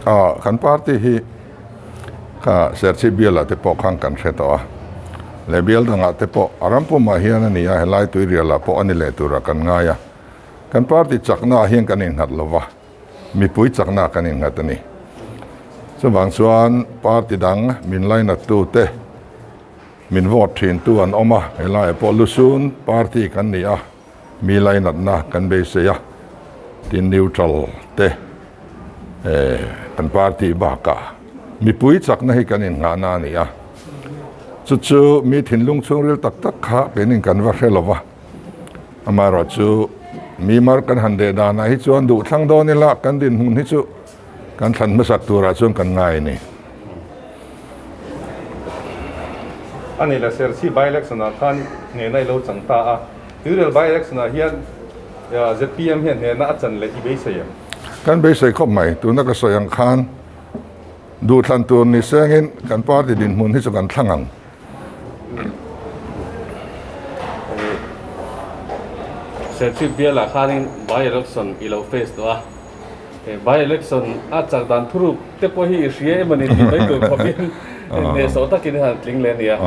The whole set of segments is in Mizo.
A, kan party hi kha Serchhip bialah te pawh khan kan hre tawh a, leh bial dangah te pawh a ram pumah hian a ni a, helai tuirialah pawh a ni leh turah kan ngai a. Kan party chaknaah hian kan innghat lo va, mipui chaknaah kan innghat a ni. Chuvang chuan party dang min lainattu te, min vote thintu an awm a, helaiah pawh Lusun party kan ni a, Mi lainatna kan beisei a, tin neutral te kan party bakah mipui chakna hi kan innghahna a ni a. Chu chu mi thinlung chhungril tak tak kha keinin kan va hre lo va, amaherawhchu mi mar kan han deh danah hi chuan duhthlang dawn ila kan dinhmun hi chu Kan thlan hmasak turah chuan kan ngai a ni. A ni la, Serchhi by-election ah khan hnehna i lo chang ta a. Tuirial by-election ah hian zpm hian hnehna a chan leh i beisei em? Kan beisei khawp mai. Tuna ka sawi ang khan duhthlan tur ni sengin kan party dinhmun hi chu kan thlang ang. Serchhip bialah khanin by-election i lo face tawh a. He by election a chak dan thuruk te pawh hi i hria em a ni tih mai tur khawpin hnehsawh takin han tling leh a ni a.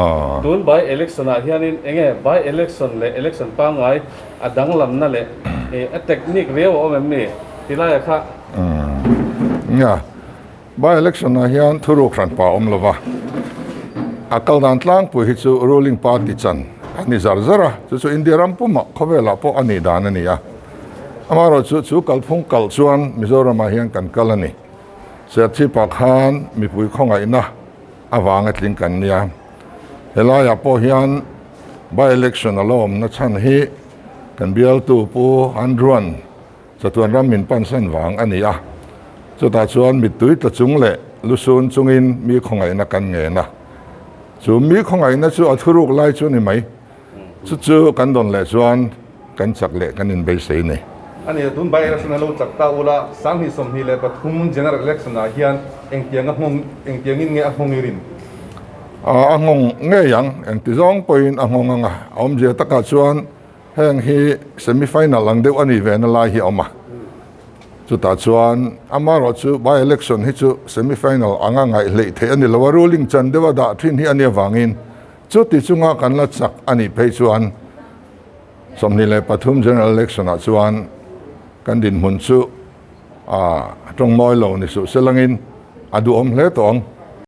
Tun by election ah hianin eng nge by election leh election pangngai a danglamna leh a technique riau a awm em ni ti laiah kha? Nia, by election ah hian thuruk hran pa awm lova, a kal dan tlangpui hi chu ruling party chan a ni zar zar a, chu chu India ram pumah khawvelah pawh a nih dan a ni a. Amaherawh chu chu kalphung kalh chuan Mizoramah hian kan kal a ni. Serchhipah khan mipui khawngaihna avanga tling kan nia. Helaiah pawh hian by-election a lo awmna chhan hi kan bialtu Pu Andrew-a'n chatuan ram min pansan vang a ni a. Chutah chuan mittui tla chung leh lusun chungin mi khawngaihna kan ngen a. Chu mi khawngaihna chu a thuruk lai chu a ni mai. Chu chu kan dawn leh chuan kan chak leh kan inbeisei ni. A ni, tun by election a lo chak ta ula, 2023 general election ah hian engtiang a nghawng, engtiangin nge a nghawng i rin? A nghawng ngei ang, engti zawng pawhin a nghawng ang a, a awmzia takah chuan heng hi semi final ang deuh a nih ve na lai hi a awm a. Chutah chuan amaherawh chu by election hi chu semi final anga ngaih hleih theih a ni lo a, ruling chan deuha dah thin hi a nih avangin Chuti chunga kan la chak a nih phei chuan 23 General Election ah chuan kan dinhmun chu a tawng mawi lo ni suh se langin a duhawm hle tawh ang.